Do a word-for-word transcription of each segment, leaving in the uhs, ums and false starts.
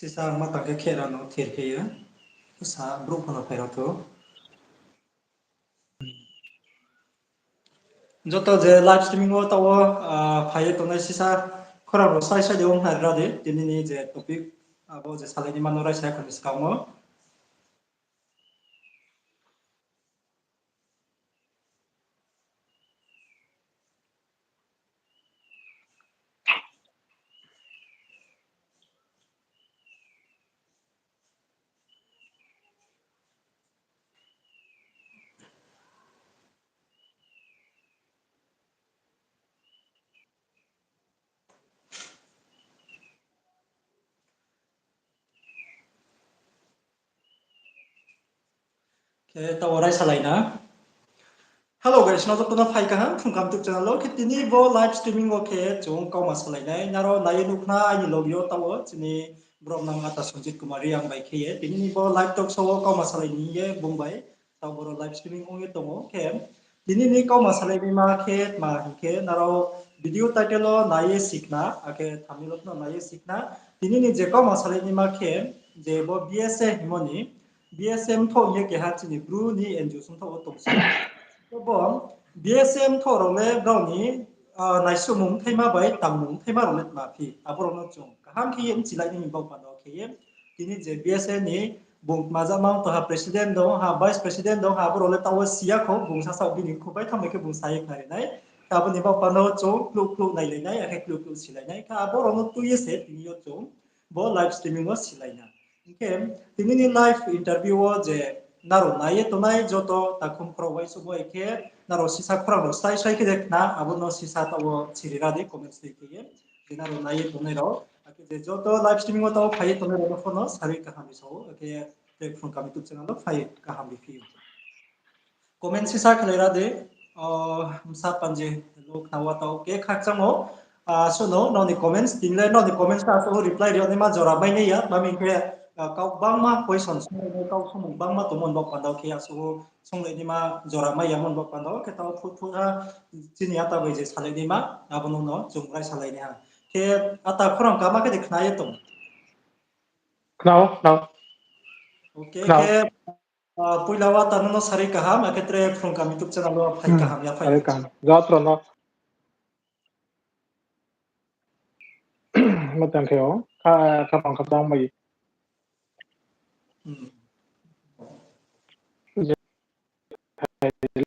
Sisa ma tang khe khera no thir khe ye. Sa brouh pho no phai rao tho. Joto je live streaming wo taoh wo, ah, phai ye tongnai sisa khorang rao sai sai de ong nai ra di. Tini ni je topic, abo je salai ni ma no raisa kha ni skang wo. Khe taoh wo raisa lai na. Hello guys, no joto no phai kaham Phrung Kaham YouTube channel wo. Khe tini bo live streaming wo khe chung kauma salai nai. Nrao nai ye nuh khna aini loge yo taoh wo chini brom nang ata Sanjit Kumar Reang bai khe ye. Tini ni bo live talk show wo kauma salai ni hing ye bung bai taoh boro live streaming ong ye tong ou. Khe tini ni kauma salai ni ma khe tma hing khe nrao video title wo nai ye si khna, akhe thumbnail wo pho no nai ye si khna. Tini ni je kauma salai ni ma khe je bo B S A hingmo ni, B S A mthoh hing ye keha chini Bru ni N G O mthoh wo tong se. Bo B S A mthoh rao le brao ni, ah, naisomung bthaima bai tangmung bthaima rao le tma phi, abo rao no chung kaham khe ye mchilai ni baoh panda khe ye. Tini je B S A ni bung tma jama tong ha, president dong ha, vice president dong ha, abo rao le taoh wo si ya kho, bung sasaoh bini khubai thanng bai khe bung sa ye khnari nai. Abo ni baoh panda chung kluh kluh nailai nai, akhe kluh kluh silai nai. Khe abo rao no tui ye se tini yo chung bo live streaming wo silai na. Hing khe tini ni live interview wo je nrao nai ye tongnai joto takhum khorang uaingsouhmo bai khe nrao sisa khorang rao sai sai khe de khna, abo no sisa taoh wo siri ra di comments dei khe ye. Je nrao nai ye tongnai rao, akhe je joto live streaming wo taoh wo phai ye tongnai rao no pho no sarui kaham ri sa ou, akhe Phrung Kaham YouTube channel wo phai ye kaham ri phi ou. Comment sisa khlai ra di. O, bsa panji, hello, khna wa tao. Khe khakchang ou, ah, suh no, nrao ni comments, tini le nrao ni comments ta asuh reply ri naima jora mai nai ya, tma hing khe, ah, kau bangma question sung nai, kau sungmung bangma tongmo ni baoh panda khe asuh sunglai naima jora mai ya mo ni baoh panda khe taoh phut phut ha, chini ata bai je salai naima, abo no no chung raisa lai nai ha. Khe ata khorang kaham khe de khna ye tong. Khna ou, khna ou. Okay, khna ou. Khe Ah, poila wa ta no no sarui kaham, akhe tre Phrung Kaham YouTube channel wo phai kaham ya phai. Sarui kaham. Jatro no. Ma tang khe o, kha, kha pang kha tang mai. Hmm.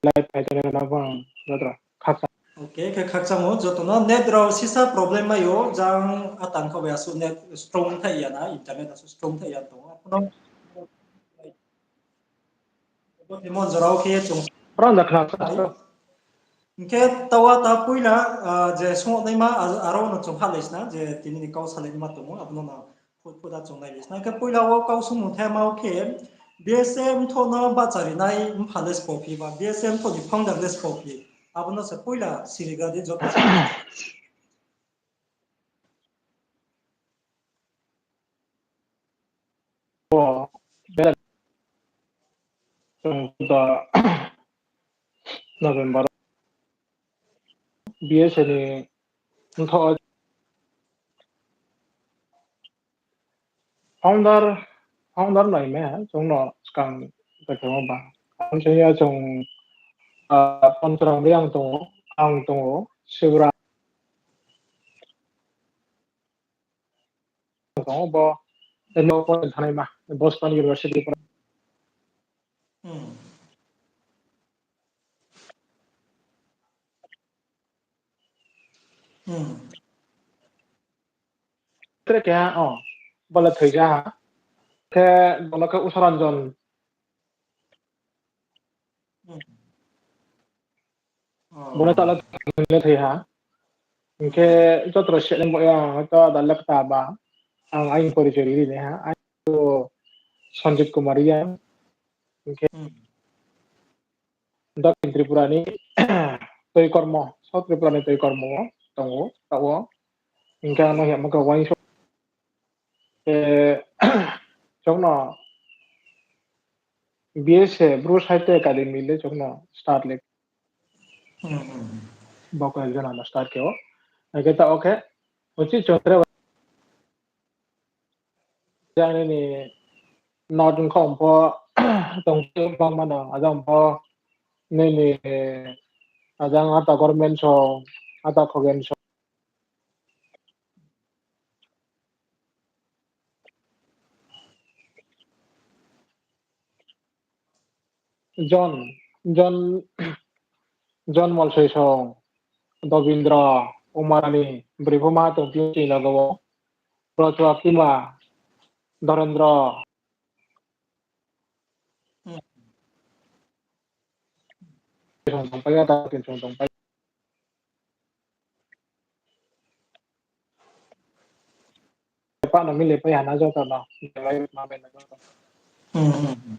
Live phai tong na bang, jatro. Khakchang. Okay, khe khakchang ou, joto no net rao sisa problem mai ou, jang atang kha bai asuh net strong thai ya na, internet asuh strong thai ya tong ou. Bo ni mon jora wo khe chung. Rang da khna sa. Hing khe taoh wo ta poila, ah, je sung naima, ah, aro no chung halai sna, je tini ni kau salai naima tong ou, abo no no phut phut da chung nai sna. Hing khe poila wo kau sungmung thai ma wo khe, B S A mthoh no bahchari nai mpha le sbo phi ba, B S A mthoh ni founder le sbo phi. Abo no se poila sirigra di joto. Bo, be, chung da November B S A ni mthoh founder, founder nai me, chung no skang ta khe ma ba. Ang sing ya chung, ah, Pancharam Reang tong ou, ang tong ou, Sibra tong ou, bo N O College thanai ma, Boston University. Hmm. Hmm. Tre keha, o, bo le thoija ha. Khe bo no khe Usaranjan. Hmm. Bo no tala thoi ha. Hing khe jotro se bo ya, to da lekta ba. Ang aini porichoi ri ri nai ha. Aini Sanjit Kumar Reang. Hing khe, hmm. Dakhin Tripura ni tui kormo, South Tripura ni tui kormo wo tong ou, taoh wo. Hing khe ano hingmo khe uaingsouh. Eh, chung no B S A, Bru Sahitya Academy le chung no start le. Hmm, hmm. Bo khe jona no start khe ou. Hing khe taoh wo khe, uchih chung tre, eh, Ajang nini North wngkha pho tong bangma no, ajang pho nini ajang ata government song, ata Khoghen song. John, John, John Molsoi song, Dobindra, Umarani, bripho ma tong phi chini loge o, Prochua Kima, Dorendra. Hmm. Song tongpai ya, ta tin song tongpai. Pa no mile pai hana joto no. Hmm, hmm, hmm.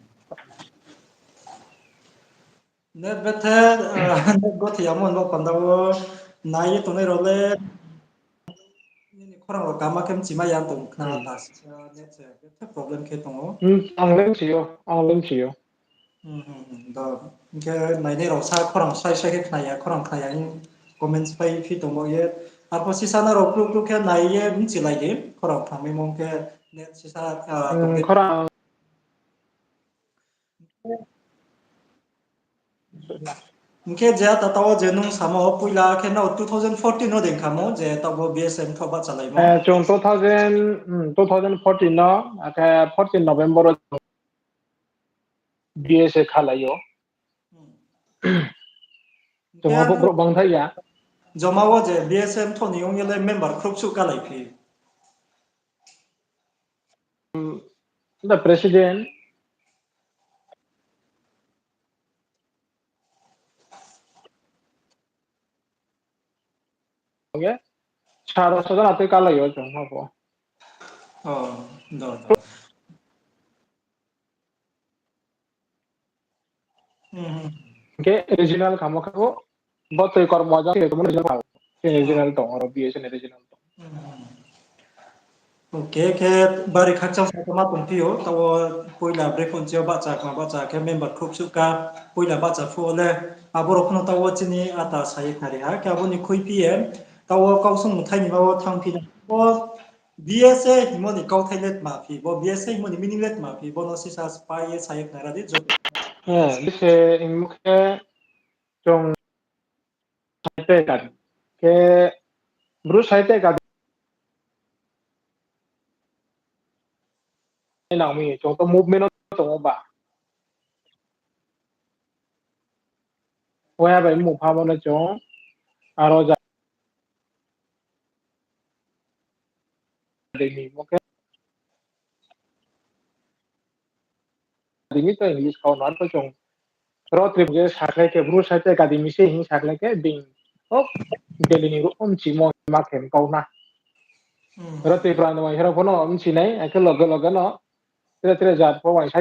Net bethe, ah, net bo thiyamo no panda o nai ye tongnai rao le. Nini khorang rao kama khe mchima ya tong khna. Hmm. Ta sisa net se bethe problem khe tong o. Hmm, ang le mchi yo, ang le mchi yo. Hmm, hmm, hmm, do. Hingkhe nainai rao sa khorang sai sai khe khna ya, khorang khna ya hing comments pai phi tongmo ye. Arpho sisa na rao kru kru khe nai ye mchilai di, khorang thangmaimo khe net sisa, ah, hmm, tong di. Khorang. Hingkhe je ata tao je nung samo puila khe no two thousand fourteen no dei khamo je tao bo B S M tho bahchalaimo. Eh, chung two thousand, hmm, two thousand fourteen no, akhe fourteen November o B S A khalai o. Hmm. Chung abo brouh bangthai ya. Joma o je B S M tho ni ong ye le member khrouh suh kalai phi. Hmm, the president. Oke. Sara sojan atui kalai o chung abo. Oh, do, do. Hmm, hmm. Hingkhe regional khamo khe bo, bo tui kormo jang khe regional khamo. Regional tong, aro B S N regional tong. Hmm, hmm. Oke, khe bari khakchang sa khe ma tongphi o, tao poila break on chio bahcha kma bahcha khe member khrouh suh ka, poila bahcha phuh o le, abo rao pho no tao chini ata sa ye khnari ha, khe abo ni khuiphi ye, tao kau song muthai ni ma wo thangphi na, bo B S A hingmo ni kauthai le tma phi, bo B S A hingmo ni meaning le tma phi, bo no sisa spai ye sa ye khnari di, joto. Eh, B S A hingmo khe chung Sahitya Academy. Khe Bru Sahitya Academy nang mi chung to movement no tong o ba. Waya bai mung phamo no chung aro ja. Academy mo khe Academy to English kau no, arpho chung ro Tripura je sakhlai khe, Bru Sahitya Academy se hing sakhlai khe, bini, oh, Delhi ni ro mchimo ma khe kau na. Hmm. Ro Tripura ni waisa rao pho no mchi nai, akhe loge loge no, tre tre jat pho waisa.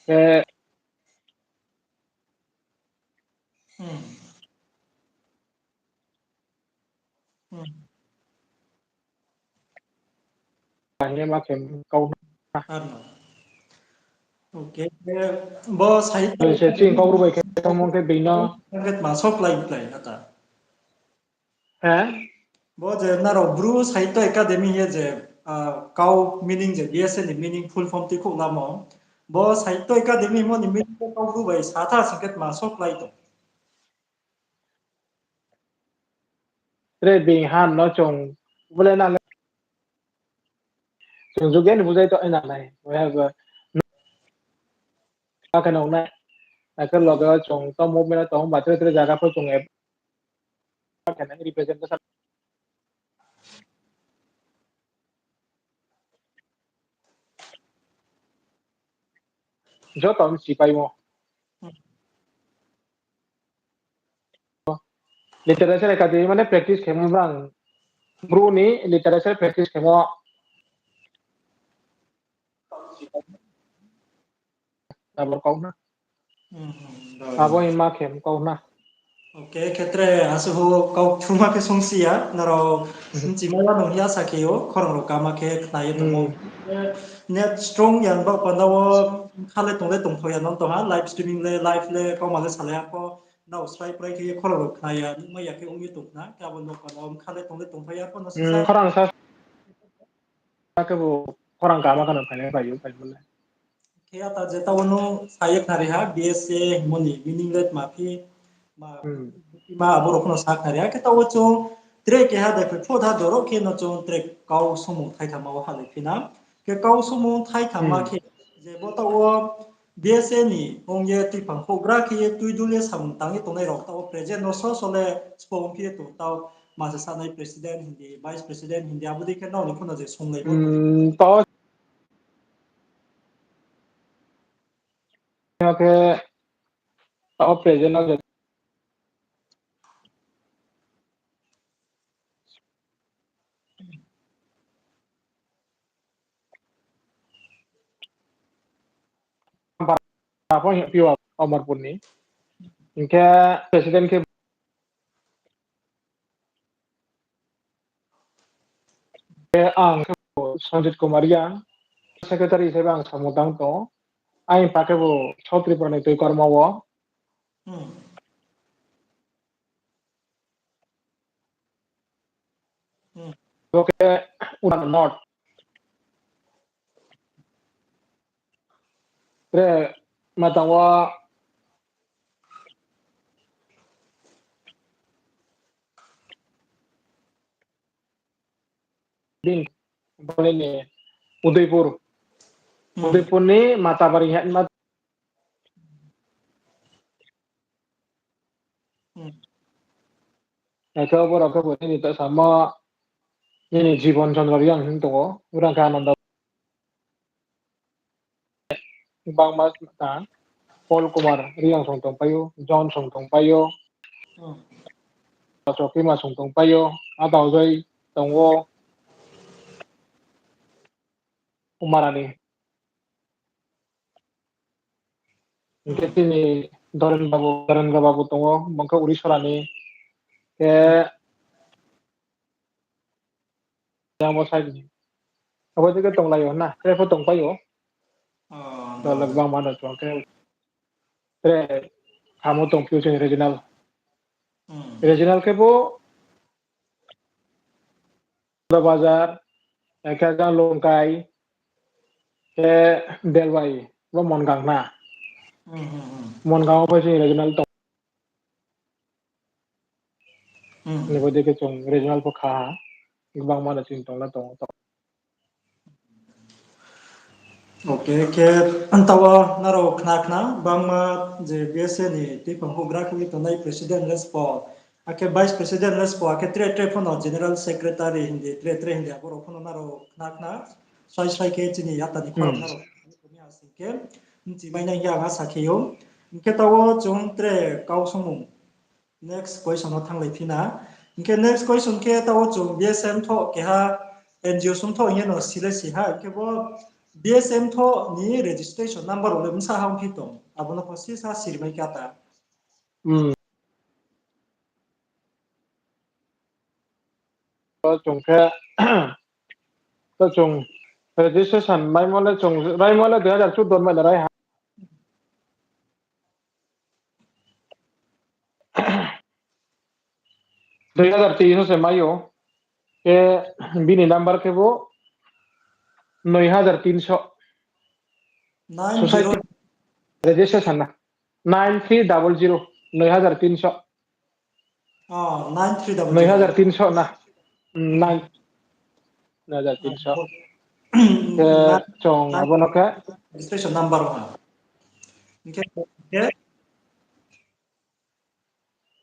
Eh, Hmm. Hmm. Kahini ma khe kau na. Ano. Oke, bo sahitya se chini kau rubai khe tongmo khe bini no. Target ma sok lai plai ata. He? Bo je nrao Bru Sahitya Academy ye je, ah, kau meaning je B S A ni meaning full form ti khouh lamo. Bo Sahitya Academy mo ni meaning khe kau rubai sa tha sing khe tma sok lai tong. Tre bini han no chung bole na le. Chung juge ni bujai to ena nai. We have a, akhe nong nai. Akhe loge chung to movement tong ba tre tre jaga pho chung e. Akhe nang representation. Joto mchi paimo. Literature Academy mane practice khemo brang. Bru ni literature practice khemo. Abo kau na. Hmm, hmm, abo hima khem kau na. Oke, khe tre asuhu kau thuma khe songsi ya, nrao mchima ya nung ya sa khe yo, khorang rao kama khe khna ye tongmo. Hmm. Net strong ya ba panda wo khale tong le tongthao ya nong tong ha, live streaming le, live le, kauma le salai ya pho. Nrao srai prai khe ye khorang rao khna ya, nukmai ya khe ong ye tong khna, khe abo no panda wo khale tong le tongthao ya pho no. Hmm, sisa khorang sa. khe bo khorang kama kheno phainai bai ou, phai mole. Khe ata je tao no sa ye khnari ha, B S A hingmo ni meaning le tma phi, ma, hmm, ma abo rao phano sa khnari ha. Khe tao chung tre keha dai phai pho tha doro khe no chung tre kau sumung thaithama wo halai phi na. Khe kau sumung thaithama, hmm, khe je bo tao B S A ni ong ye tuiphang houhgra khe ye tuidul ye samung tang ye tongnai rao tao present no so so le spo ong phi ye tong tao, ma se sanai president hing di, vice president hing di, abo dei khe nrao ni phano je songlai bo. Hmm, tao khe tao present no je Amarpur ni. Hing khe president khe ang khe bo Sanjit Kumar Reang, secretary hisab bai ang samung tang tong. Aini pa khe bo South Tripura ni Toikorma wo. Hmm. Hmm. Bo khe Udan North. Tre matang wo din bole ni Udaipur. Hmm. Udaipur ni Matabari hingma. Hmm. Naitho borok khe bo nini ta samo, nini Jibon Chandra Reang hing tongo, ura khe Ananda. Bangma ta, Paul Kumar Reang song tongpai ou, John song tongpai ou, hmm, Chokima song tongpai ou, Ata Ojoi tongo, Umarani. Hingkhe, hmm, chini Dorendra Babu, Dorendra Babu tongo, bangkha Urisora ni. Khe, hmm, yang bo side ni. Abo dike tonglai ou na, tre pho tongpai ou. Oh, dol no. Bangma no tong khe. Tre, kamo tong phiou chini regional. Hmm. Regional khe bo, Bazar, ekhe jang Longkai, khe Delwai, bo Mongang na. Hmm, hmm, hmm. Mongang wo phai chini regional tong. Hmm. Ni bo dei khe chung regional pho kha ha, gbangma no chini tong la tong. Okay, khe tao nrao khna khna, bangma je B S A ni tuiphang houhgra khe tongnai president le spo, akhe vice president le spo, akhe tre tre pho no general secretary hindi, tre tre hindi, abo rao pho no nrao khna khna, srai srai khe chini yata ni khorang, hmm, nrao khna khna sing khe, bchi mai nai hing ye ang asa khe ou. Hingkhe tao chung tre kau songmung. Next question no thanglai phi na. Hingkhe next question khe tao chung B S M thoh keha N G O song thoh hing ye no sile si ha. Hingkhe bo B S M thoh ni registration number rao le bsa ha ongphi tong. Abo no pho sisa sirmai kha ta. Hmm. To chung khe, to chung registration maimo le chung, raimo le dui hazar chuddo mai le rai ha. Dui hazar teis se mai ou. Khe bini number khe bo noi hajar tinso. Nine zero. Society registration na. Nine three double zero. Noi hajar tinso. Oh, nine three double zero. Noi hajar tinso na. Hmm, nine. Noi hajar tinso. Khe chung abo no khe registration number ha. Hingkhe, hingkhe?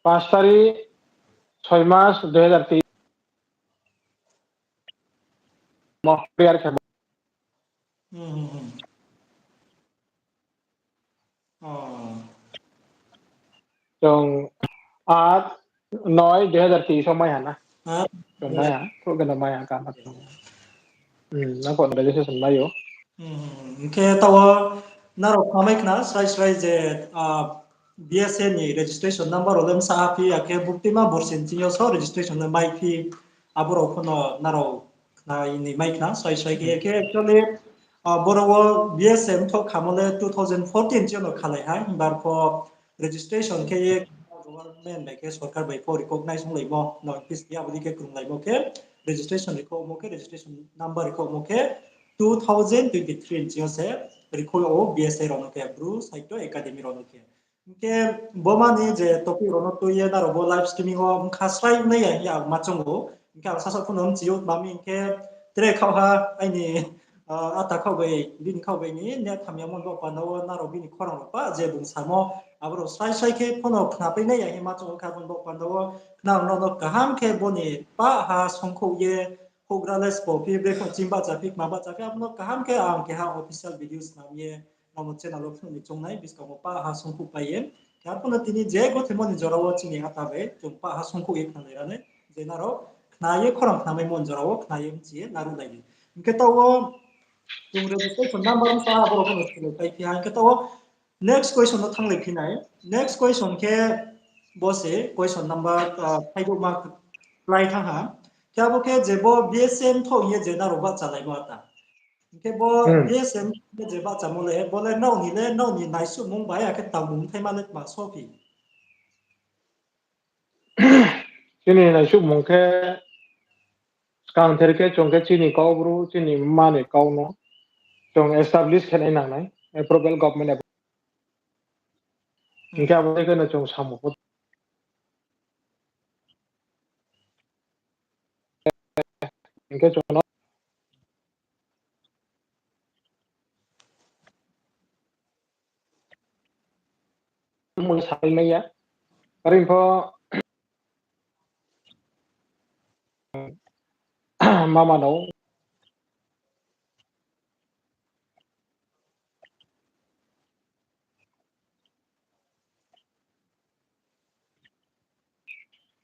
Panch tarik, soi mas, dui hazar teis. Mo, prayer khe mo. Hmm, hmm, hmm. Oh. Chung aat noi dui hazar teis o mai ha na. Aat. Chung mai ha, khruh khe no mai ha, kama chung. Hmm, nang pho registration mai ou. Hmm, hingkhe tao nrao khamai khna srai srai je, ah, B S A ni registration number rao le bsa ha phi, akhe buktima borsi ni ching yo so registration le mai phi, abo rao pho no nrao khna ni mai khna srai srai khe, hmm, khe actually, ah, boro wo B S M thoh khamo le two thousand fourteen ching yo no khalai ha, himba pho registration khe ye government bai khe sorkar bai pho recognize onglaimo, no office ya abo dei khe krunglaimo khe, registration rikhomo khe, registration number rikhomo khe two thousand twenty-three ni sing yo se rikho yag ou B S A rao no khe, Bru Sahitya Academy rao no khe. Hing khe bo mani je topic rao no tui ye nrao bo live streaming wo mkha srai nai ya hing ye ang ma choung ou. Hing khe ang sasaoh pho no mchi ou, tma hing khe tre khaoh ha aini, ah, ata khaoh bai, bini khaoh bai ni net hamyamo ni baoh panda wo nrao bini khorang rao pah je bung samo, abo rao srai srai khe pho no khnapai nai ya hing ma choung ou. Khe abo ni baoh panda wo khna nrao no kaham khe bo ni pah ha songkhouh ye, houhgra le sbo phi, brekhe chini bahcha phi, kma bahcha phi, abo no kaham khe ang keha official video snam ye, nrao no channel wo phnuh ni choung nai, buskang wo pah ha songkhouh pai ye. Khe arphuh no tini je gothoimo ni jora wo chini ata bai chung pah ha songkhouh ye khnalai ra nai, je nrao khna ye khorang khnamaimo ni jora wo khna ye mchi ye laruhlai di. Hing khe taoh wo chung registration number bsa abo rao pho no silai pai phi ha. Hing khe taoh wo next question no thannglai phi nai. Next question khe bo se question number, ah, phaidouhma klái thanng ha. Khe abo khe je bo B S M thoh hing ye je nrao bahchalaimo ata. Hing khe bo Hmm. B S M je bahchamo le, bo le nrao ni le, nrao ni naisuhmung bai akhe tangmung bthaima le tma sophi? Chini naisuhmung khe, skangther khe chung khe chini Kaubru, chini mma ni kau no chung establish khe nai nangnai, approval government approval. Hing khe abo dei khe no chung samung pho. Hing khe chung no mung salai mai ya. Are pho mama no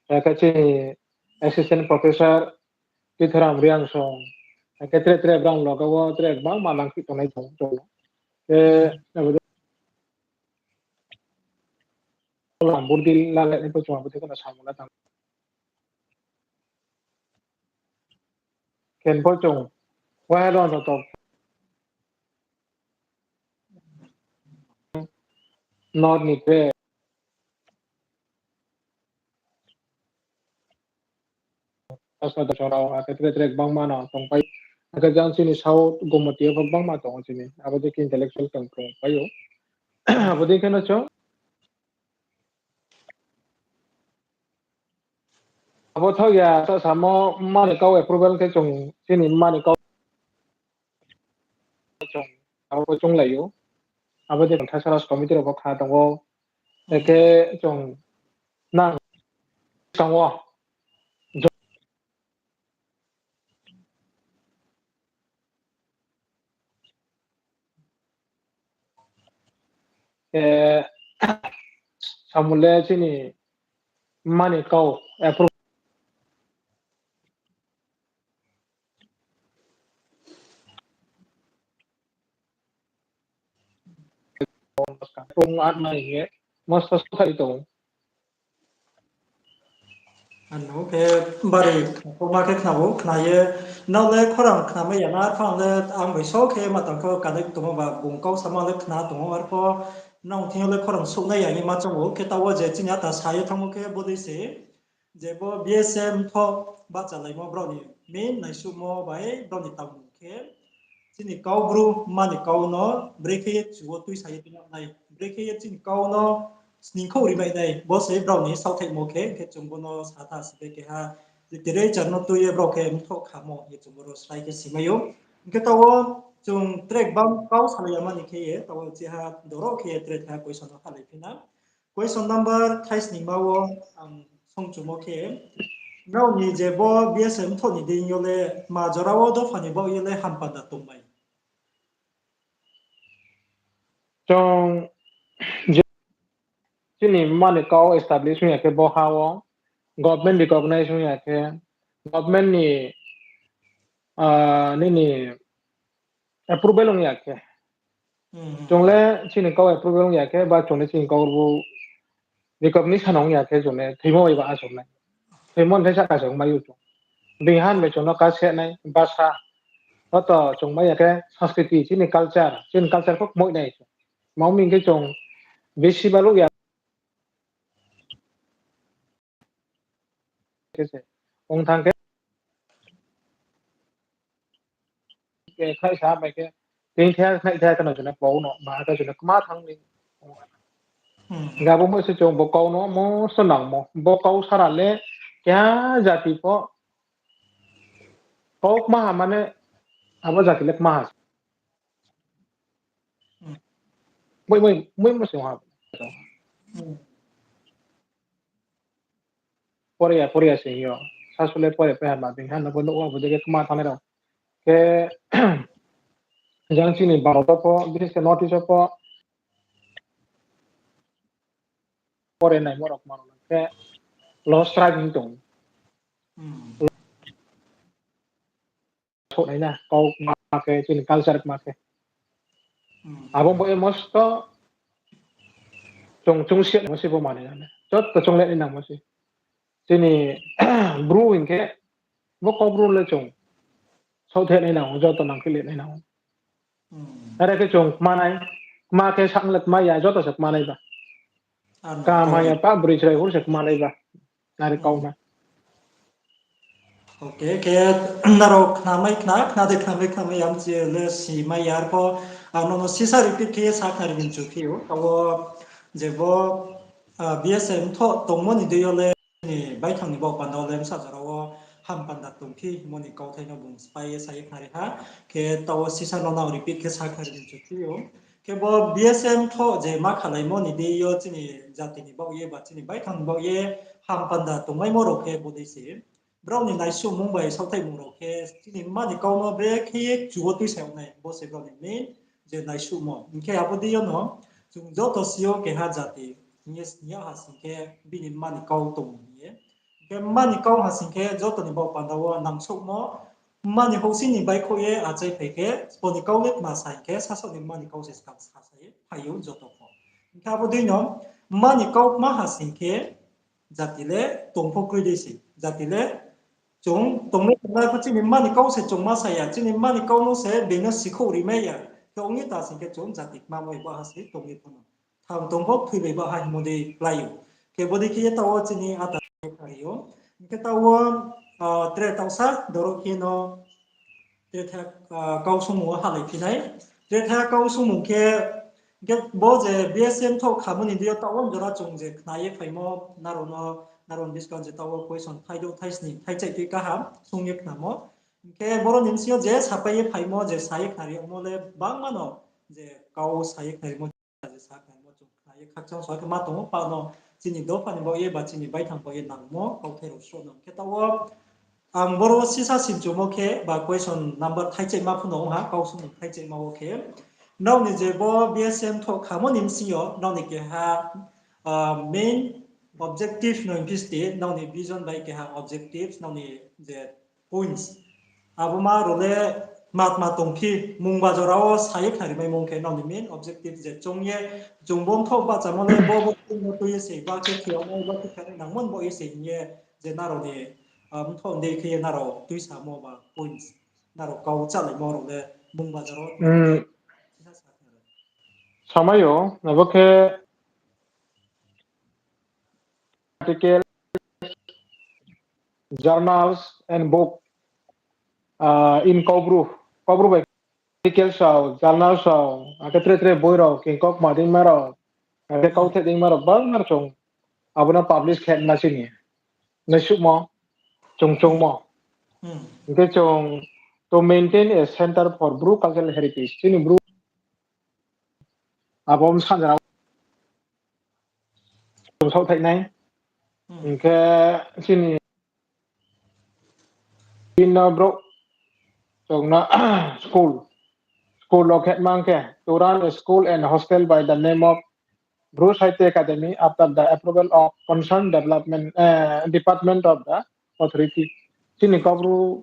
Akhe chini assistant professor Titharam Reang song, akhe tre tre brang loge wo tre gbangma nangphi tongnai tong, tong. Khe, abo de, lam burdi lalai ni pho chung abo de kono samung la tang. Khe pho chung, wahai rao joto North ni tre, South South rao, akhe tre tre gbangma no tongpai. Akhe jang chini South Gomoti yo pho gbangma tongo chini. Abo dei khe intellectual tong tongpai ou. Abo dei khe no chung Abo thaoh ya, ta samo mma ni kau approval khe chung, chini mma ni kau chung, abo pho chounglai ou. Abo dei khe Thaisa Raj committee rao pho kha tongo. Akhe chung nang tong ou. Eh, samung le chini mma ni kau, eh, pro-, pung atma ye, masta sokha tong. Ano khe bari khnakhoma khe khnabo, khna ye, nrao le khorang khnamai ya na, arphuh ang le ang bai so khe ma tang khe connect tongmo ba bung kau samo le khna tong ou, arphuh nrao thing yo le khorang souhnai ya hing ma choung ou, khe taoh wo je chini ata sa ye thanngmo khe bodei se, je bo B S M thoh bahchalaimo brao ni main naisuhmo bai brao ni tangmung khe, chini kau bru mma ni kau no brekhe ye chu wo tuisa ye tuinang nai, brekhe ye chini kau no sningkhouh rimai nai, bo se brao ni saohthaihmo khe, khe chung bo no sa tha si khe keha literature no tui ye brao khe mthoh khamo ye chung bo ro srai khe simai ou. Hing khe taoh wo chung tre gbang kau salai ya mani khe ye, taoh wo chiha doro khe ye tre thaiha question no halai phi na. Question number thaisningma wo ang songchumo khe, nrao ni je bo B S M thoh ni deing yo le ma jora wo dopha ni baoh ye le hampanda tongmai? Chung je chini mma ni kau establish ong ya khe bo ha wo, government recognize ong ya khe, government ni, ah, nini approval ong ya khe. Chung le chini kau approval ong ya khe, ba chung le chini kau bo recognition ong ya khe, chung le thoimo bai ba achouh nai. Thoimo ni sahka se ong mai ou chung. Bini han bai chung no kase nai, basa. Oto chung mai ya khe, sanskriti, chini culture, chini culture pho kmoih nai chung. Tma hing khe chung bisi baluh ya khe se ong thanng khe, khe khnai sa bai khe, tini the khnai the khe no jeno kau no ma khe jeno kma thang ni. Ga bo mo se chung bo kau no mo so nangmo. Bo kau sara le keha jati pho kau kma ha mane abo jati le kma ha. Moi, moi, moi mo se ha. Pore ya, pore ya se yo. Sasole pore pe ha ma ding ha, no bo no bo de kma thang rao. Khe jang chini Bharat pho, bises khe North East pho, pore naimo rok mano khe loss strike hing tong. Souh nai na, kau ma khe, chini culture ma khe. Abo bo e mosto chung, chung siat mo se bo mani na. Joto chung le nai nang mo se. Chini Bru hing khe, bo kau Bru le chung. Souh the nai nang, joto nang khe le nai nang. Are khe chung kma nai, kma khe sang le kma ya, joto se kma nai ba. Kama ya pa, bri chrai hur se kma nai ba. Are kau na. Okay, khe nrao khnamai khna, khna de khnamai khna mai yam che le si mai yar pho, ang nono sisa repeat khe sa khna ri ni chu phi ou. Abo je bo, ah, B S M tho tongmo ni dei yo le ni baithang ni bo panda le bsa jora wo ham panda tong phi mo ni kauthai no bung spai ye sa ye khna ri ha. Khe taoh wo sisa no nang repeat khe sa khna ri ni chu phi ou. Khe bo B S M tho je ma khalaimo ni dei yo chini jati ni baoh ye ba chini baithang ni baoh ye ham panda tongmaimo rao khe bo dei se. Brao ni naisuhmung bai saohthaihmung rao khe chini mma ni kau no brekhe ye kchu wo tuisa yag nai, bo se brao ni main je naisuhmo. Hing khe abo dei yo no chung joto si yo keha jati hing ye sini yag ha sing khe bini mma ni kau tong hing ye. Hing khe mma ni kau ha sing khe joto ni baoh panda wo nangsouhmo, mma ni houhsing ni baihkhouh ye achai phai khe, bo ni kau le tma sa hing khe, sasaoh ni mma ni kau se skang sa sa ye phai ou joto pho. Hing khe abo dei no mma ni kau kma ha sing khe, jati le tong pho kroi dei se. Jati le chung tongmai tongnai pho chini mma ni kau se chung ma sa ya, chini mma ni kau no se being no sikhouh ri mai ya. Khe ong ye ta sing khe chung jati kma mo ebo ha se tong ye pho no. Thang tong pho thoi bai ba ha hingmo dei klái ou. Khe bo dei khe ye taoh wo chini ata kha ri ou. Hing khe taoh wo, ah, tre taohsa doro khe no tre the, ah, kau sungmung wo halai phi nai. Tre the kau sungmung khe, khe bo je B S M tho khamo ni dei yo taoh wo jora chung je khna ye phaimo, nrao no, nrao ni buskang je taoh wo question thaidouh, thaisni, thaichai tui kaham sung ye khnamo. Hing khe boro ni bsing yo je sapai ye phaimo, je sa ye khna ri yagmo le bangma no je kau sa ye khna rimo je sa khemo chung khna ye khakchang sa khe ma tong ou, pa no chini dopha ni baoh ye ba chini baithang baoh ye nangmo kauthai rao sroh no. Khe taoh wo ang boro sisa simchumo khe ba question number thaichaima pho no ong ha, kau sungmung thaichaima wo khe. Nrao ni je bo B S M tho khamo ni bsing yo, nrao ni keha, ah, main objective no hing phi sti, nrao ni vision bai keha objectives, nrao ni je points. Abo ma rao le tma tma tong phi, mungba jora wo sa ye khna ri mai mung khe nrao ni main objective je chung ye, chung bo mthoh bahchamo le bo bo no tui ye se, ba khe khe yagmo, ba khe khe nangmo bo ye se hing ye, je nrao ni, ah, mthoh dei khe ye nrao tuisamo ba points. Nrao kau chálaimo rao le mungba jora wo. Samai yo, abo khe article, journals and book, ah, in Kaubru, Kaubru bai article rao, journals rao, akhe tre tre boi rao, kingkok madingma rao, akhe kauthai dingma rao, bangma rao chung abo no publish khe ma chini naisuhmo, chung chungmo. Hing khe chung to maintain a center for Bru cultural heritage, chini Bru abo bsa jora chung saohthaih nai. Hing khe chini bibhinno brouh chung no school, school rao khe mang khe to run a school and hostel by the name of Bru Sahitya Academy after the approval of concerned development, eh, department of the authority. Chini Kaubru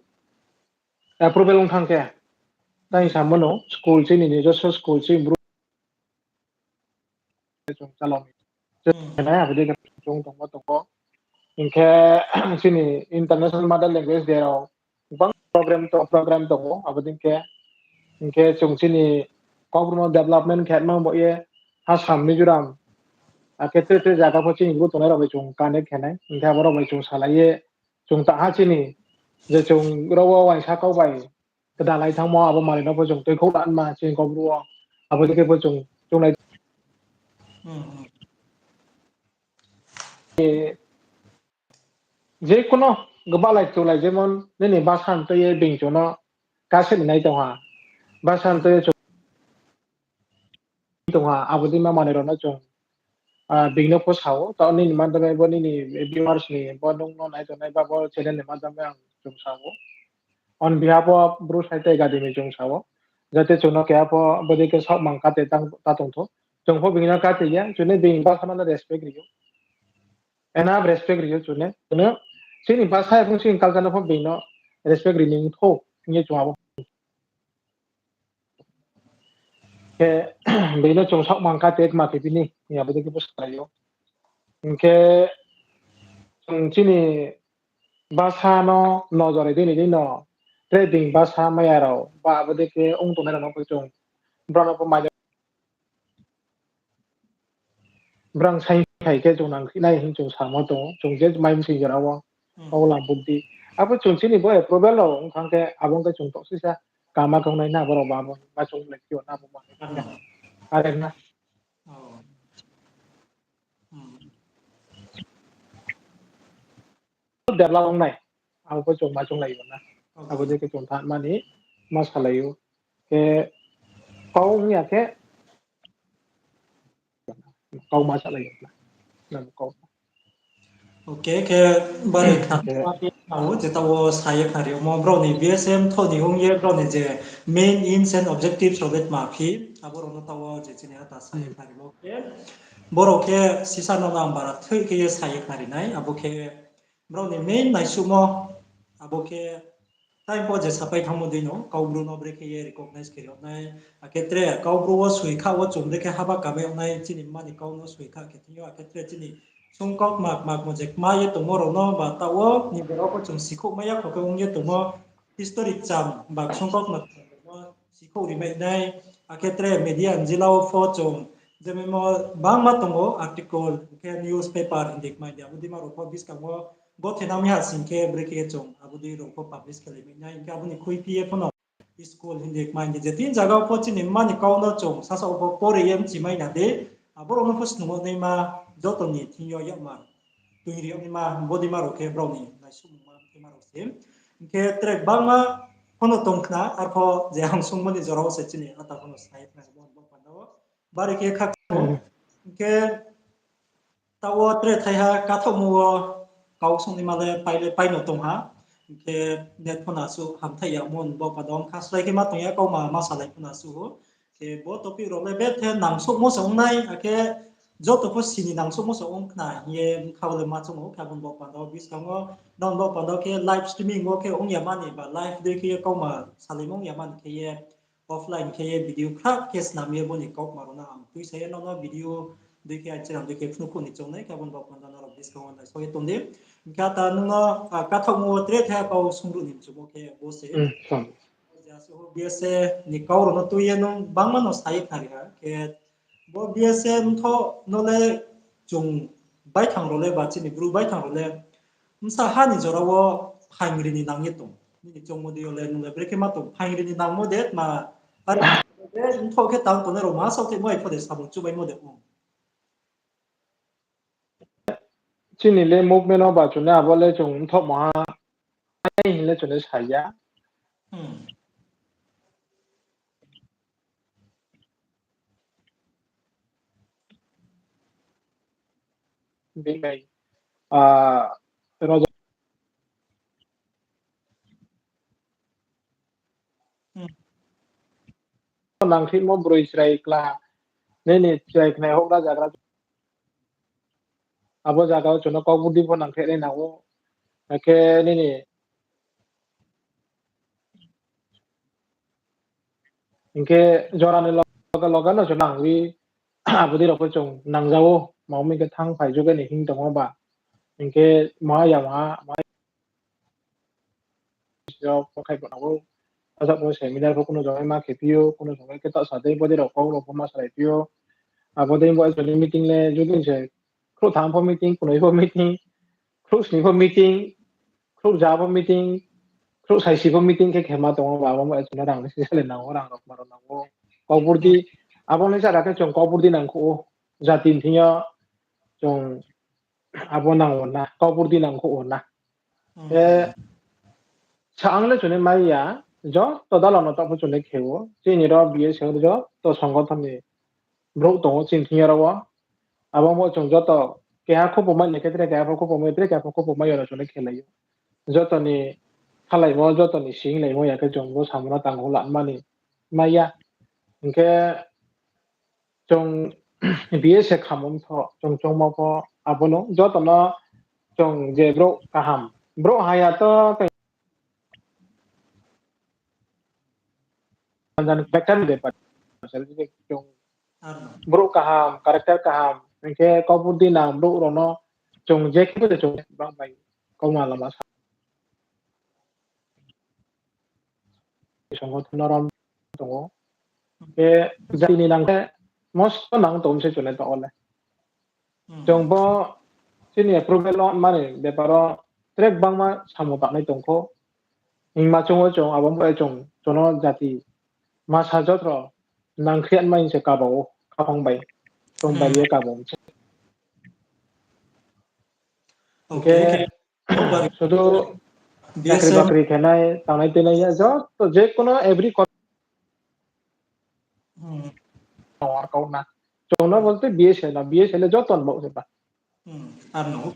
approval ong thang khe, tai samo no school chini nijosso school chini Bru chung chalao ni. Nai abo dei khe chung tongmo tongmo. Hing khe chini International Mother Language Day rao gbang program to, program tong ou, abo dei khe. Hing khe chung chini Kaubru no development khe mang bo ye Assam, Mizoram, akhe tre tre zaga pho chini Bru tongnai rao bai chung connect khe nai. Hing khe abo rao bai chung salai ye, chung ta ha chini, je chung rao wo uaingsa kau bai, kdalai thanngmo abo manoi no pho chung tuikhouh la ma chini Kaubru wo. Abo dei khe pho chung chunglai. Hmm, hmm. Je kono gbalai tulai jemon nini basa ni tui ye being chung no kase ni nai tong ha. Basa ni tui ye chung tong ha, abo dei ma manoi rao no chung, ah, being no pho sa ou, taoh nini madhyam bai bo nini viewers ni, bo nung no nai tongnai ba bo channel ni madhyam bai ang chung sa ou. On behalf of Bru Sahitya Academy chung sa ou. Jate chung no keha pho bo dei khe saoh mang kate tang, ta tong thou. Chung pho being no kate ya, chung ni being basa no respect ri ou. Enough respect ri ou chung ni. Chung no chini basa ephrung chini culture no pho being no respect ri ni ong thou, hing ye chung abo khe being no chung saoh mang kate kma khe bini, hing ye abo dei khe bo salai ou. Hing khe chung chini basa no nojor ri di ni di no, tre being basa maya rao ba abo dei khe ong tongnai rao no pho chung brao no pho mai brang saing phai khe chung nangkhi nai hing chung samo tong ou, chung je mai msing jora wo, Hmm. Ola buddi. Abo chung chini bo approval rao ong thang khe, abo ong khe chung toh sisa kama kong nai na, abo rao ba abo ma chung le kyo na, abo ma. Hmm. Are na. Oh. Hmm. Develop ong nai. Abo pho chung ma chung lai ou na. Okay. Abo dei khe chung thanng mani ma salai ou. Khe kau ong ya khe kau ma salai ou na. Nang kau. Okay, khe bari khna, khe ma phi tau, je taoh wo sa ye khnari ou mo, brao ni B S M tho ni ong ye, brao ni je main aims and objectives rao le tma phi, abo rao no taoh wo je chini ata sa ye khnari mo khe, brao khe sisa no nang bara thoi khe ye sa ye khnari nai, abo khe brao ni main naisuhmo, abo khe time pho je sapai thanngmo dei no, Kaubru no brekhe ye recognize khe yag nai, akhe tre Kaubru wo soi kha wo chung brekhe haba kamai yag nai, chini mma ni kau no soi kha khe thing yo, akhe tre chini sungkau kma kma kma je kma ye tongmo rao no, ba taoh wo ni bera pho chung sikhouh mai ya kho khe ong ye tongmo, history cham ba sungkau kma kma rao no sikhouh ri mai nai, akhe tre media ni jila wo pho chung, je memo bangma tong ou article, khe newspaper hing di kma hing di, abo dei ma rao pho buskang wo gothe nang mi ha sing khe brekhe ye chung abo dei rao pho publish khe lai mai nai, hing khe abo ni khuiphi ye pho no school hing di kma hing di, je tin zaga pho chini mma ni kau no chung sasa pho pore ye mchi mai na di, abo rao no pho snung yag naima, joto ni thing yo yagma, tui ri yag naima, bo dei ma rao khe brao ni naisuhmungma khe ma rao se. Hing khe tre bangma pho no tong khna, arpho je ang sungmo ni jora wo se chini ata pho no sa ye khna bo, bo panda wo bari khe khakchang ou. Hmm. Hing khe taoh wo tre thaiha kathaohmo wo kau sungnaima le pai le pai no tong ha. Hing khe net pho no asuh hamthai yamo ni bo panda wo ong kha, slái khe ma tong ya, kauma ma salai pho no asuh ou. Khe bo topic rao le bethe nangsouhmo se ong nai, akhe joto pho sini nangsouhmo se ong khna hing ye bkha wo le ma choung ou, khe abo ni bo panda wo buskang wo, nang bo panda wo khe live streaming wo khe ong ya mani ba live dei khe ye kauma salaimo ong ya mani khe ye offline khe ye video khrak khe snam ye bo ni kauma rao no ang tuisa ye nang no video dei khe ang channel dei khe phnuh phuh ni choung nai, khe abo ni bo panda nrao buskang wo naisao ye tong di. Hing khe ata nung no, ah, kathaohmo wo tre thaiha kau sungruh ni mchumo khe bo se. Hmm, tong. Je asuh B S A ni kau rao no tui ye nung bangma no sa ye khnari ha. Khe bo B S A mthoh no le chung baithang rao le ba chini Bru baithang rao le bsa ha ni jora wo phaingri ni nang ye tong. Nini choungmo dei yo le nung le brekhe ma tong, phaingri ni nangmo de ma, are mthoh khe tang tongnai rao ma saohthaimo ai pho de samung chubaimo de ong. Chini le movement wo ba chung le abo le chung mthohmo ha, ai hing le chung le sa ya. Hmm. Bini, ah, roja- Hmm. Nangkhimo broi chrai kla, nini chrai khnai houhgra jagra. Abo jaga wo chung no kau budi pho nangkhe nai nang ou. Akhe nini hing khe jora ni loge loge no chung nang ri, abo dei rao pho chung nangja ou, ma ong mi khe thanng phai jugai ni hing tongmo ba. Hing khe ma ya ma, ma yo pho khai bo nang ou. Asa pho seminar pho kuno jogoi ma khe phi ou, kuno jogoi khe ta sa dei bo dei rao kau rao pho ma salai phi ou. Abo dei bo actually meeting le judin se khrouh tham pho meeting, kunoi pho meeting, khrouh sni pho meeting, khrouh ja pho meeting, Khrouh saisi pho meeting khe khema tong ou ba, abo mo chung no rang ni sisa le nang ou, rang rao kma rao nang ou. Kaubur di, abo ni sara khe chung kaubur di nangkhouh ou. Jati ni thing yo chung abo nang ou na, kaubur di nangkhouh ou na. E, sa ang le chung ni mai ya, joto dala no taoh pho chung ni khe ou. Chini ro B S F joto songothon ni brouh tong ou chini thing yo ro wo. Abo mo chung joto keha khupo mai ni khe tre keha pho khupo mai, tre keha pho khupo mai yo no chung ni khelai ou. Joto ni khalaimo, joto ni singlaimo ya khe chung bo samo no tang ou lanmani mai ya. Hing khe chung B S F khamung tho, chung chongmo pho abo no, joto no chung je brouh kaham, brouh haya to tei jan jan character ni bepar. Chung brouh kaham, character kaham, hing khe kaubur di nang brouh rao no chung je khe bo je chung bang bai kauma lama sa songothon no rom tong ou. Khe jati ni nang khe mosto nang tong se chung le taoh wo le. Chung bo chini approval no mani bepar wo tre gbangma samung tangnai tong khou. Hingma chung ou chung abo mo chung chung no jati masa joto nangkhriat mai se kaba ou, khaphang bai, tong bai ye kaba ou se. Hing khe sudu chakri bakri khenai, tangnai tuinai ya joto je kono every ko- Ar kau na. Chung no bolte B S F na, B S F le joto ni baoh se ba. Ar no.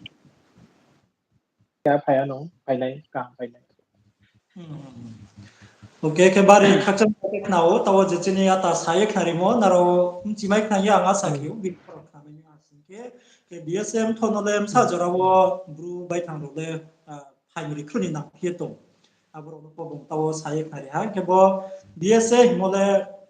Khe phai ya no, phainai, kaham phainai. Okay, khe bari khakchang khe khna ou, taoh wo je chini ata sa ye khnarimo, nrao mchimai khna ye ang asa khe ou, bini khorang khna mai ni asing khe, khe B S F mthoh no le bsa jora wo Bru baithang rao le, phaimri khruh ni nangphi ye tong. Abo rao no pho bung taoh wo sa ye khnari ha, khe bo B S F hingmo le,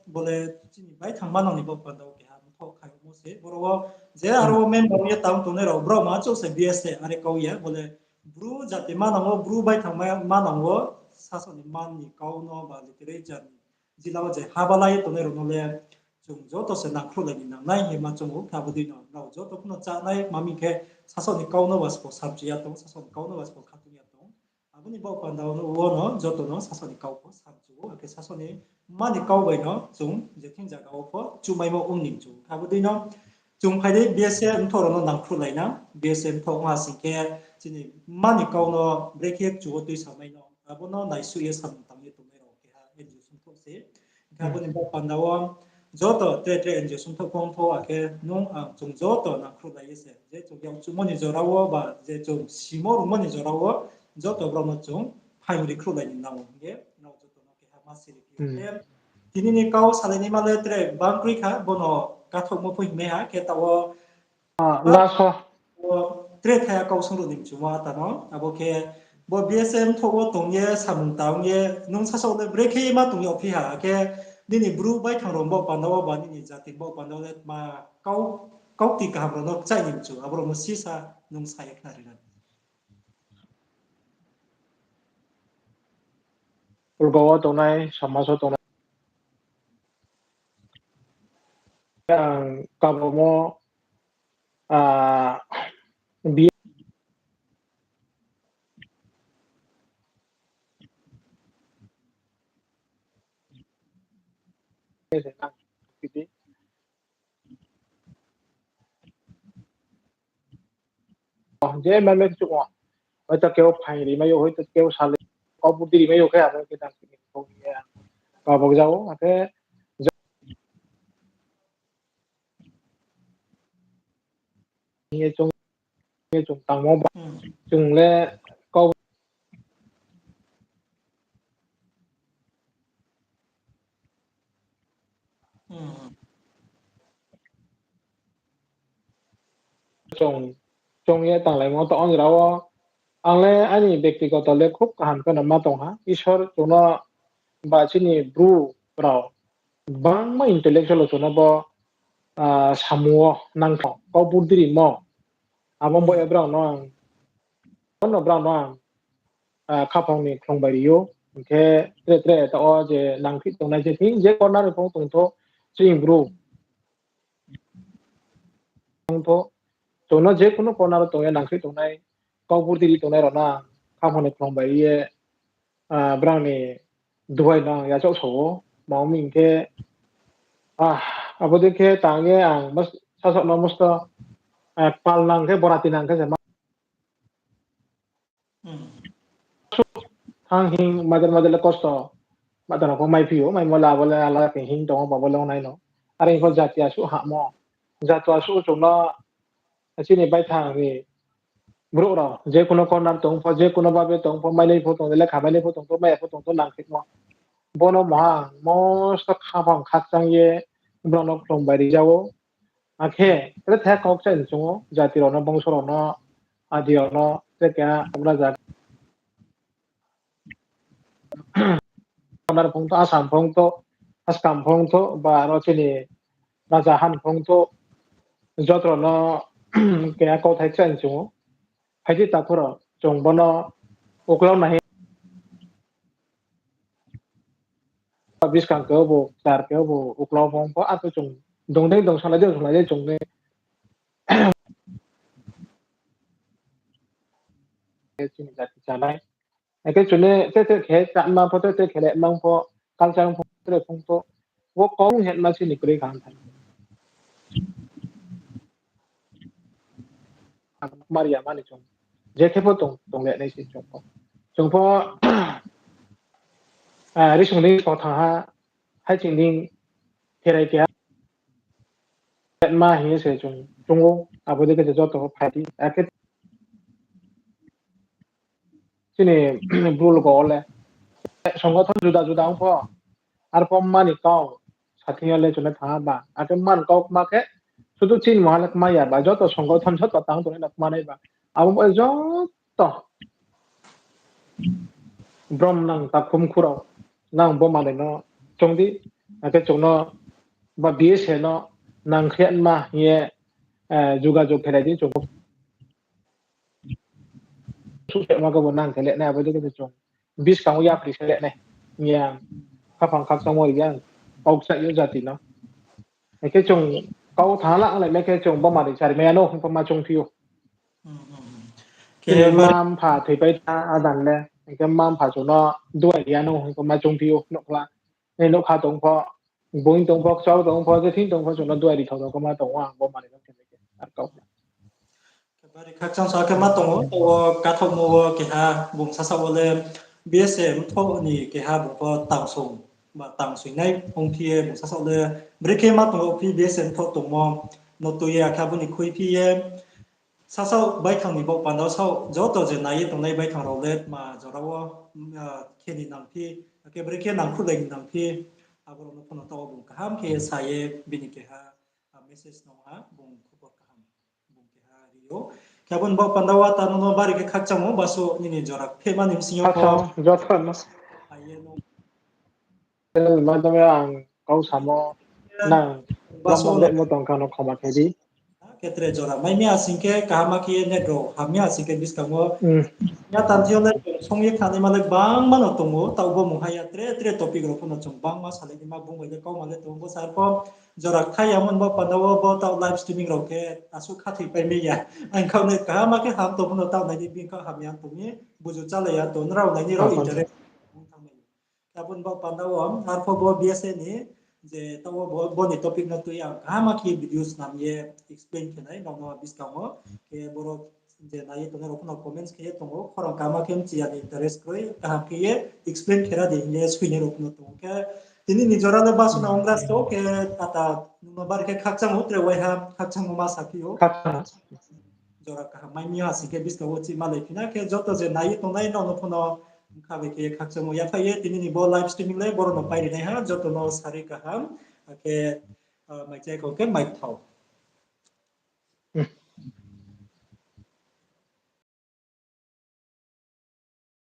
bo le chini baithang manang ni baoh panda wo keha mthoh khaimo se, boro wo je aro wo member ye tang tongnai rao, brao ma chouh se B S F are kau ya, bo le Bru jati manang wo, Bru baithang manang wo, sasao ni man ni kau no ba literature ni jila wo je habalai ye tongnai rao no le, chung joto se nangkhruhlai ni nangnai hingma chung ou, khe abo dei no rao joto pho no chánai, ma mi khe sasao ni kau no ba sbo samchu ya tong, sasao ni kau no ba sbo khatung ya tong. Abo ni baoh panda wo no joto no sasao ni kau pho samchu ou, akhe sasao ni man ni kau bai no chung je thing zaga wo pho chumaimo ong ni mchu. Khe abo dei no chung phai dei B S F mthoh rao no nangkhruhlai na, B S F mthoh ong ha sing khe chini man ni kau no brekhe kchu wo tuisamai no, abo no naisuh ye samung tang ye tongnai rao keha N G O songthoh se. Hing khe abo ni baoh panda wo joto tre tre N G O songthoh phongthoh, akhe nung ang chung joto nangkhruhlai ye se, je chung yakchumo ni jora wo ba je chung simo rungmo ni jora wo joto brao no chung phaimri khruhlai ni nang ou hing ye, nrao joto no keha ma siri phi ou. Tini ni kau salai naima le tre bang kroi kha, bo no kathohmo pho hingmai ha, khe taoh wo tre thaya kau song ruh ni mchumo ata no, abo khe bo B S F mthoh wo tong ye, samung tang ye, nung sasao le brekhe ma tong yagphi ha, akhe nini Bru baithang rao baoh panda wo ba nini jati baoh panda wo le ma kau, kaukti kaham rao no kchaih ni mchu, abo rao no sisa nung sa ye khnari na. Purbo wo tongnai, somaj wo tongnai. Ang kabomo, bi- je mame kchuh o, hoito keu phaing rimai ou, hoito keu salai, kaubur di rimai ou khe, abo khe tang sini kau ye kabok jao, akhe je chung, chung tangmo ba, chung le kau chung, chung ye tanglaimo to ong rao. Ang le aini bektigoto le khub kaham khe no ma tong ha. Isor chung no ba chini Bru rao bangma intellectual rao chung no bo, samung wo nangthao, kaubur di rimo. Abo bo ye brao no ang, bo no brao no ang, khaphang ni khlong bai ri ou. Hing khe tre tre taoh wo je nangphi tongnai je thing, je corner ni phong tongtho, chini Bru tongtho, chung no je kunu corner wo tong ye nangphi tongnai, kaubur di ri tongnai rao no ang khaphang ni khlong bai ri ye, ah, brang ni duhai no ang yachaoh sa ou, ma ong mi hing khe, ah, abo dei khe tang ye ang mas-, sasaoh no musto, ah, kpal nang khe, borati nang khe se ma Hmm. Thang hing, majar majar le kosto. Majar no pho mai phi ou, mai mo le abo le ala khe hing tong ou, abo le ong nai no. Are hing pho jati asuh hamo. Jati asuh chung no, chini baithang ni brouh rao, je kuno corner tong pho, je kuno babe tong pho, mailai pho tong, lekha mailai pho tong, to maya pho tong, to nang khe no. Bo no maha, mosto khaphang khakchang ye, brao no khlum bai ri ja ou. Akhe, tre the kau kchai ni chung ou, jati rao no, bongso rao no, adi rao no, tre keha, abra ja. Corner phung to, Assam phung to, Assam phung to, ba aro chini Raja Han phung to, joto rao no keha kauthai kchai ni chung ou. Phai di takhu rao, chung bo no uklau nai buskang khe bo, char khe bo, uklau phung pho, ato chung dong dei, dong salai dei, dong salai dei, chung dei. Chini jati chanai. Akhe chuni te te khe chama pho, te te khe le mang pho, culture pho, tre phung to. Wo kau het ma chini kroi kha thai. Maria mani chung. Je khe pho tong, tong le nai si chung pho. Chung pho, ah, risung ni ko thang ha, hai ching ding, pherai khe ha. Ma hing ye se chung, chung ou, abo dei khe se joto pho phai di. Akhe chini bru logo le, songothon juda juda ong pho, arpho mani kau, sathing yo le chung le thanng ha ba. Akhe man kau kma khe, sudu chini maha le kma ya ba, joto songothon joto tang tongnai no kma nai ba. Abo joto brom nang takhum khurao, nang bo manoi no chung di, akhe chung no ba B S A no nang khe ma hing ye, eh, jugajug khe nai di chung. Suhsema khe bo nang khe le nai, abo dei khe chung. Buskang wo yapri se le nai. Hing ye ang khaphang khakchangmo ri ang kau kchai yo jati no. Akhe chung kau thanng la nglai le khe chung bo manoi chari mai ya no hing pho ma chung phi ou. Hmm, hmm, hmm. Chini khe mma mpha thoipai tha adan le, hing khe mma mpha chung no duai ri ya no hing pho ma chung phi ou, nouhkhla. Ni nouhkha tong pho, boing tong pho, kchau tong pho, je thing tong pho, chung no duai ri thao tong khe ma tong ou, ang bo manoi no khe khe ar kau. Bari khakchang sa khe ma tong ou, o kathaohmo wo keha bung sasaoh wo le B S A mthoh ni keha bung pho tangsong, ba tangsoinai ongphi ye bung sasaoh le brekhe ma tong ou phi B S A mthoh tongmo no tui ye akhe abo ni khuiphi ye sasaoh baithang ni baoh panda saoh joto je nai ye tongnai baithang rao le tma jora wo, ah, khe ni nangphi, akhe brekhe nangkhruhlai ni nangphi, abo rao no pho no taoh wo bung kaham khe sa ye bini keha, ah, message no ha, bung khobor kaham. Bung keha ri ou. Khe abo ni baoh panda wo ta nung no bari khe khakchang ou, baso nini jora phehma ni bsing yo pho. Khakchang, joto no. Ai ye no. Channel ni madhyam yo ang kau samo, nang baso lamma no lemo tong kha no khoma khe di. Khe tre jora mai mi asing khe kaham khe ye net rao ham mi asing khe buskang wo. Hmm. Ya tanthi yo le song ye khnanai ma le bangma no tong ou, taoh bo mungha ya tre tre topic rao pho no chung bangma salai ni ma bung bai le kauma le tong ou, bo sar pho jora kthai ya mon bo panda wo bo taoh live streaming rao khe asuh khathoi pai mi ya. Ang khaoh net kaham khe ham tong pho no taoh nai di, bini khaoh hamya tong mi, buju chálai ya tong, nrao nai ni rao interest ong thanng mai. Abo ni baoh panda wo, arpho bo B S A ni, je taoh wo bo, bo ni topic no tui ang kaham khe video snam ye explain khe nai, nrao no buskang wo, khe boro je nai ye tongnai rao pho no comments khe ye tong ou, khorang kaham khe mchi ya ni interest kroi, kaham khe ye explain khe ra di hing ye soinai rao pho no tong ou. Khe tini ni jora le baso no onggra sto, khe ata nung no bari khe khakchang ou, tre waiha khakchangmo ma saphi ou. Jora kaham mai mi asing khe buskang wo chih malai phi na, khe joto je nai ye tongnai nrao no pho no bkha bai khe khakchangmo yaphaih ye tini ni bo live streaming le boro no pai ri nai ha, joto no sari kaham, akhe, ah, mai chai kho khe mai thao.